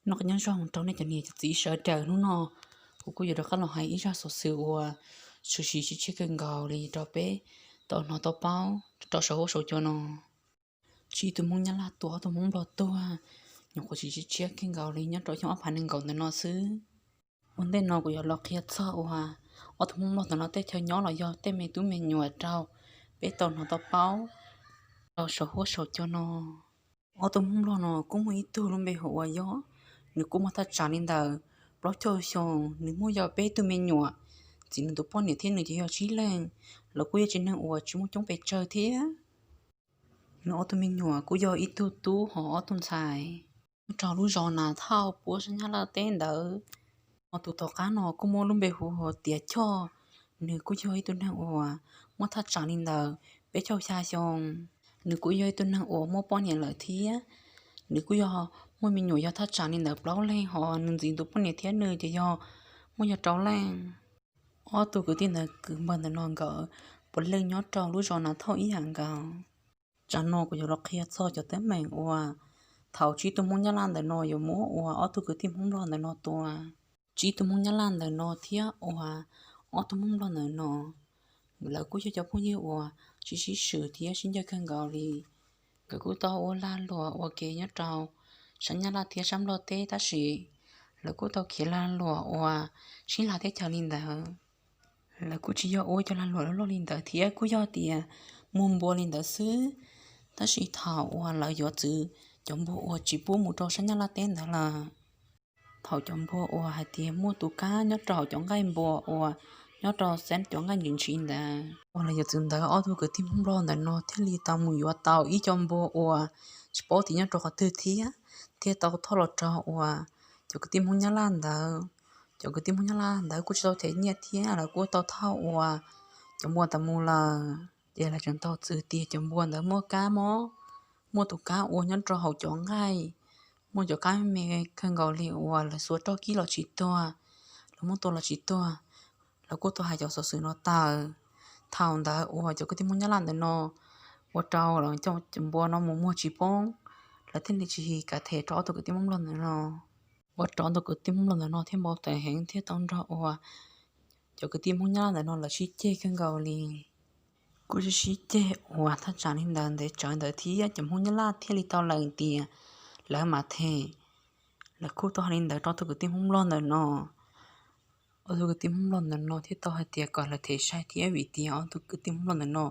Noj qab nyob zoo rau nej cov niam cov txiv sawv daws. Hnub no kuv kuj yuav rov qab los hais ib zaj xov xwm uas tshwm sim tshiab kawg nkaus li rau peb tau hnov tau paub rau saum huab saum cua no. Tsis ib tug Hmoob Nyab Laj tua ob tug Hmoob Nplog tuag, nyuam qhuav tshwm sim tshiab kawg nkaus li nyob rau xyoo ob phav nees nkaum ntawm no xwb. Ua ntej no kuv yuav los qhia txog uas ob tug Hmoob Nplog ntawm no tej chaw nyob los yog tej me tub me nyuam rau peb tau hnov tau paub rau saum huab saum cua no. Ob tug Hmoob Nplog no kuj muaj ib tug lub npe hu ua Yob, nws kuj muaj thaj tsam li ntawm plaub caug xyoo, nws muaj yog peb tug me nyuam, txiv nws tus poj niam thiab nws ces yog tsib leeg. Lawv kuj yog tsev neeg uas tsis muaj coob pes tsawg thiab. Nws ob tug me nyuam kuj yog ib tug tub ho ob tug ntxhais. Nyob rau lub zos Nas Thauj puab sab Nyab Laj teb ntawd, ho tus tom qab no kuj muaj lub npe hu ua tias Choj, nws kuj yog ib tug neeg uas muaj thaj tsam li ntawm peb caug xya xyoo. Nws kuj yog ib tug neeg uas muaj poj niam lawm thiab, nws kuj yog muaj me nyuam yog thaj tsam li ntawm plaub leeg, ho nws ntxiv tus poj niam thiab nws ces yog muaj yog rau leej. Ob tug kwv tij ntawd kwv npawg ntawm no nkawd puav leej nyob rau lub zos Nas Thauj ib yam nkaus. Tsam no kuv yuav los qhia txog cov teeb meem uas thaum tsib tug Hmoob Nyab Laj ntawm no yuav muab uas ob tug kwv tij Hmoob Nplog ntawm no tua. Tsib tug Hmoob Nyab Laj ntawm no thiab uas ob tug Hmoob Nplog ntawm no, lawv kuj yog cov phooj ywg uas sib sib swm thiab sib ncawg kawg nkaus li. Nkawd kuj tau ua lag luam ua ke nyob rau sab Nyab Laj thiab sab Nplog teb, tab sis lawv kuj tau khiav lag luam uas sib hlab teb chaws li ntawd. Lawv kuj tsis yog ua cov lag luam loj loj li ntawd thiab, kuj yog tias muag npua li ntawd xwb. Tab sis thaum uas lawv yuav txwv cov npua uas tsis pub mus rau sab Nyab Laj teb ntawd lawm, thaum cov npua uas hais tias muaj tus kab nyob rau hauv cov nqaij npua uas nyob rau xab cov nqaij ntsis ntsis ntawd, uas lawv yuav txwv ntawd, ob tug kwv tij Hmoob Nplog ntawm no thiaj li tau mus yuav tau ib co npua uas tsis paub tias nyob rau qhov twg thiab, thiaj tau thauj los rau uas cov kwv tij Hmoob Nyab Laj ntawd. Cov kwv tij Hmoob Nyab Laj ntawd kuj tsis tau them nyiaj thiab, lawv kuj tau thauj uas cov npua ntawd mus lawm. Ces lawv tseem tau txwv tias cov npua ntawd muaj kab mob, muaj tus kab uas nyob rau hauv cov nqaij, muaj cov kab me kawg nkaus li uas lawv xuas roj kib los tsis tuag, lawv muab tua los tsis tuag. Lawv kuj tau hais cov xov xwm no tawm. Thaum ntawd uas cov kwv tij Hmoob Nyab Laj ntawm no ua rau lawv cov npua no mus muag tsis poob, lawv thiaj li tsis kam them rau ob tug kwv tij Hmoob Nplog ntawm no. Ua rau ob tug kwv tij Hmoob Nplog ntawm no thiaj npau taws heev thiaj tau nrog uas cov kwv tij Hmoob Nyab Laj ntawm no lawv sib ceg kawg nkaus li. Kuj sib sib ceg uas thaj tsam li ntawd ntev tsawv ntawd thiab, cov Hmoob Nyab Laj thiaj li tau lees tias lawv mam them. Lawv kuj tau hais li ntawd rau ob tug kwv tij Hmoob Nplog ntawm no. Ob tug kwv tij Hmoob Nplog ntawm no thiaj tau hais tias kom lawv them sai thiab, vim tias ob tug kwv tij Hmoob Nplog ntawm no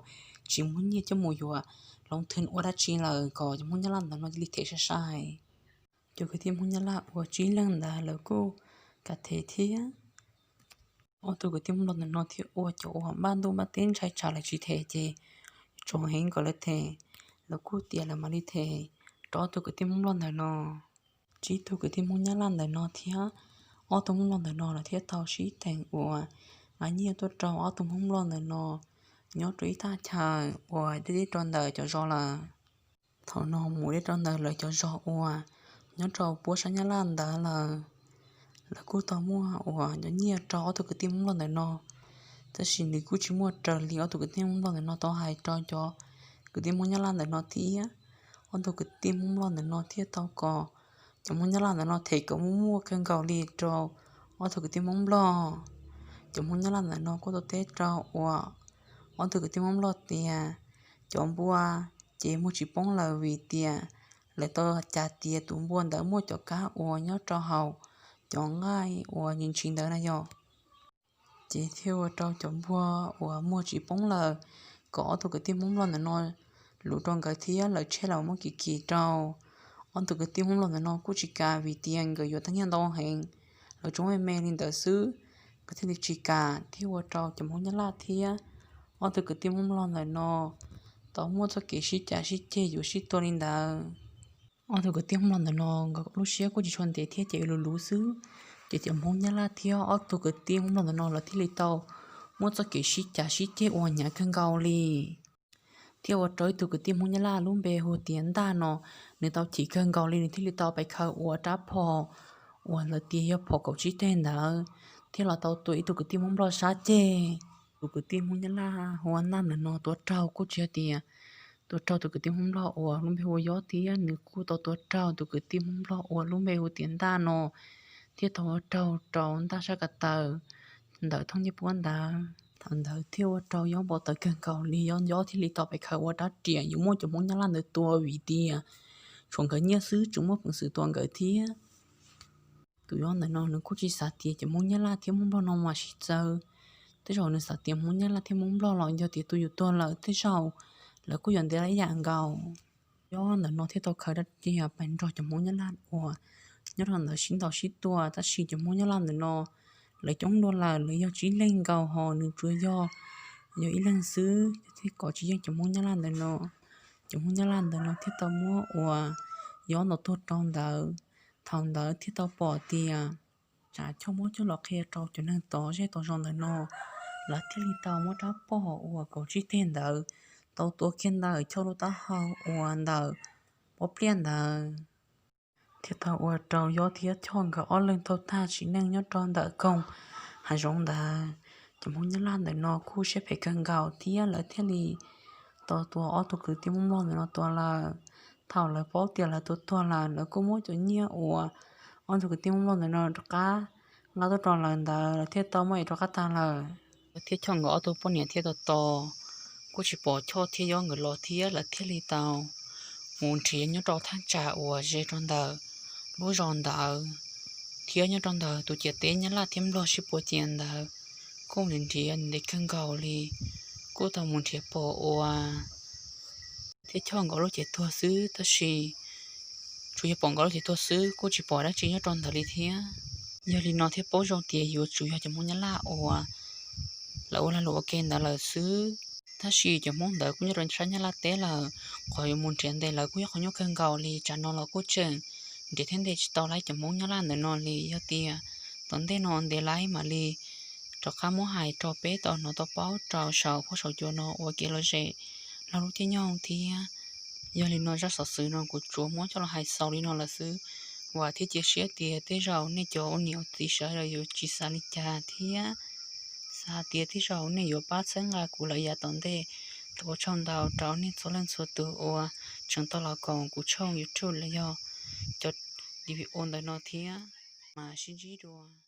tsis muaj nyiaj coj mus yuav loo thwm ua dab tsi lawm, kom cov Hmoob Nyab Laj ntawm no cia li them sai sai. Cov kwv tij Hmoob Nyab Laj uas tsib leeg ntawd lawv kuj kam them thiab. Ob tug kwv tij Hmoob Nplog ntawm no thiaj ua cov uas npaj ntuj npaj teb ntshai tsam lawv tsis them ces txaus heev kom lawv them. Lawv kuj tias lawv mam li them rau ob tug kwv tij Hmoob Nplog ntawm no. Tsib tug kwv tij Hmoob Nyab Laj ntawm no thiab ob tug Hmoob Nplog ntawm no lawv thiaj tau sib teem uas nqa nyiaj tuaj rau ob tug Hmoob Nplog ntawm no nyob rau ib thaj chaw uas deb deb rau ntawm cov zos lawm. Thaum no mus deb rau ntawm lawv cov zos uas nyob rau puab sab Nyab Laj ntawd lawm. Lawv kuj tau muaj uas cov nyiaj rau ob tug kwv tij Hmoob Nplog ntawm no, tab sis nws kuj tsis muaj raws li ob tug kwv tij Hmoob Nplog ntawm no tau hais rau cov kwv tij Hmoob Nyab Laj ntawm no thiab. Ob tug kwv tij Hmoob Nplog ntawm no thiaj tau kom cov Hmoob Nyab Laj ntawm no them kom muaj muaj kawg nkaus li rau ob tug kwv tij Hmoob Nplog. Cov Hmoob Nyab Laj ntawm no kuj tau teb rau uas ob tug kwv tij Hmoob Nplog tias cov npua ces muag tsis poob lawm vim tias lawv tau cas tias tus npua ntawd muaj cov kab uas nyob rau hauv cov nqaij uas ntsis ntsis ntawd na yog. Ces thiaj ua rau cov npua uas muag tsis poob lawm, kom ob tug kwv tij Hmoob Nplog ntawm no luv rau nkawd thiab lawv tseg los muab kis kis rau. Ob tug kwv tij Hmoob Nplog ntawm no kuj tsis kam vim tias nkawd yuav tau nyiaj ntau heev, lawv tsuas me me li ntawd xwb, nkawd thiaj li tsis kam thiaj ua rau cov Hmoob Nyab Laj thiab ob tug kwv tij Hmoob Nplog ntawm no tau muaj txoj kev sib cav sib ceg yuav sib tua li ntawd. Ob tug kwv tij Hmoob Nplog ntawm no nkawd lub siab kuj tsis tshua ntev thiab ces luv luv xwb, ces cov Hmoob Nyab Laj thiab ob tug kwv tij Hmoob Nplog ntawm no lawv thiaj li tau muaj txoj kev sib cav sib ceg uas hnyav kawg nkaus li. Thiaj ua rau ib tug kwv tij Hmoob Nyab Laj lub npe hu tias Ntaj no, nws tau chim kawg nkaus li, nws thiaj li tau pais khaws ua rab phom uas lawv tias yog phom kaum tsib teg ntawd, thiaj los tau tua ib tug kwv tij Hmoob Nplog sab ceg. Tus kwv tij Hmoob Nyab Laj hu ua Ntaj ntawm no tuav raug kuj tsis yog tias tua raug tus kwv tij Hmoob Nplog uas lub npe hu ua Yob thiab nws kuj tau tua raug tus kwv tij Hmoob Nplog uas lub npe hu tias Ntaj no, thiab tau ua raug rau Ntaj sab ko taw ntawm thoob ncej puab ntawd. Thaum ntawd thiaj ua rau Yob npau taws kawg nkaus li, Yob thiaj li tau pes khaws ua rab riam yuav muab cov Hmoob Nyab Laj ntawd tua vim tias tshuav nkawd nyiaj xwb tsis muaj peev xwm tua nkawd thiab. Tus Yob ntawm no nws kuj tsis xav tias cov Hmoob Nyab Laj thiab Hmoob Nplog no mas sib txawv. Tej zaum nws xav tias Hmoob Nyab Laj thiab Hmoob Nplog los yog tias tus yus tuag lawm tej zaum lawv kuj yuav ntev lawm yam nkaus. Yob ntawm no thiaj tau khaws rab riam pais nrog cov Hmoob Nyab Laj uas nyob rau ntawd sib ntaus sib tua, tab sis cov Hmoob Nyab Laj ntawm no lawv coob dua lawm, lawv yog tsib leeg nkaus ho nws tsuas yog, yog ib leeg xwb thiaj kom tsis yeej cov Hmoob Nyab Laj ntawm no. Cov Hmoob Nyab Laj ntawm no thiaj tau muab uas Yob ntaus tuag rau ntawd. Thaum ntawd thiaj tau pom tias tsam Choj muab coj los qhia rau cov neeg tod zej tod zos ntawm no, lawv thiaj li tau muab rab phom uas kaum tsib teg ntawd tau tua kiag ntawm Choj lub taub hau uas ntawm pob pliaj ntawd, thiaj tau ua rau Yob thiab Choj nkawd ob leeg tau tag sim neej nyob rau ntawm koog hav zoov ntawd. Cov Hmoob Nyab Laj ntawm no kuj siab phem kawg nkaus thiab lawv thiaj li tau tua ob tug kwv tij Hmoob Nplog ntawm no tuag lawm. Thaum lawv paub tias lawv tua tuag lawm, lawv kuj muab cov nyiaj uas ob tug kwv tij Hmoob Nplog ntawm no rov qab nqa tuaj rau lawv ntawd, lawv thiaj tau muab ev rov qab tag lawm. Thiab Choj nkawd ob tug poj niam thiaj tau tos, kuj tsis pom Choj thiab Yob nkawd los thiab lawv thiaj li tau mus nrhiav nyob rau thaj tsam uas ze rau ntawm lub zos ntawd, thiab nyob rau ntawm tus ciam teb Nyab Laj thiab Nplog sib puas ciam ntawd, kuj mus nrhiav ntev kawg nkaus li, kuj tau mus nrhiav pom uas thiab Choj nkawd lub cev tuag xwb, tab sis tsuas yog pom nkawd lub cev tuag xwb, kuj tsis pom dab tsi nyob rau ntawd li thiab. Yog li no thiaj paub zoo tias yuav tsum yog cov Hmoob Nyab Laj uas lawv ua lag luam ua ke ntawd lawm xwb. Tab sis cov Hmoob ntawd kuj nyob rau sab Nyab Laj teb lawm, qhov yuav mus nrhiav ntes lawv kuj yog qhov nyuaj kawg nkaus li. Tsam no los kuj tseem nrhiav thiab ntes tsis tau lawv cov Hmoob Nyab Laj ntawm no li. Yog tias tom ntej no ntev lawm mam li rov qab muab hais rau peb tau hnov tau paub rau saum huab saum cua no ua kev lom zem laug lub caij nyoog thiab. Yog li no zaj xov xwm no kuv tsuas muab coj los hais xaus li no lawm xwb. Vam thiab cia siab tias tej zaum nej cov ua niam ua txiv sawv daws yuav tsis xav li cas thiab xav tias tej zaum nej yuav pab txhawb nqa kuv lawm yav tom ntej. Thov ua tsaug ntau rau nej txhua leej txhua tus uas tseem tau los koom kuv tshooj YouTube los yog cov video ntawm no thiab. Mam sib ntsib dua.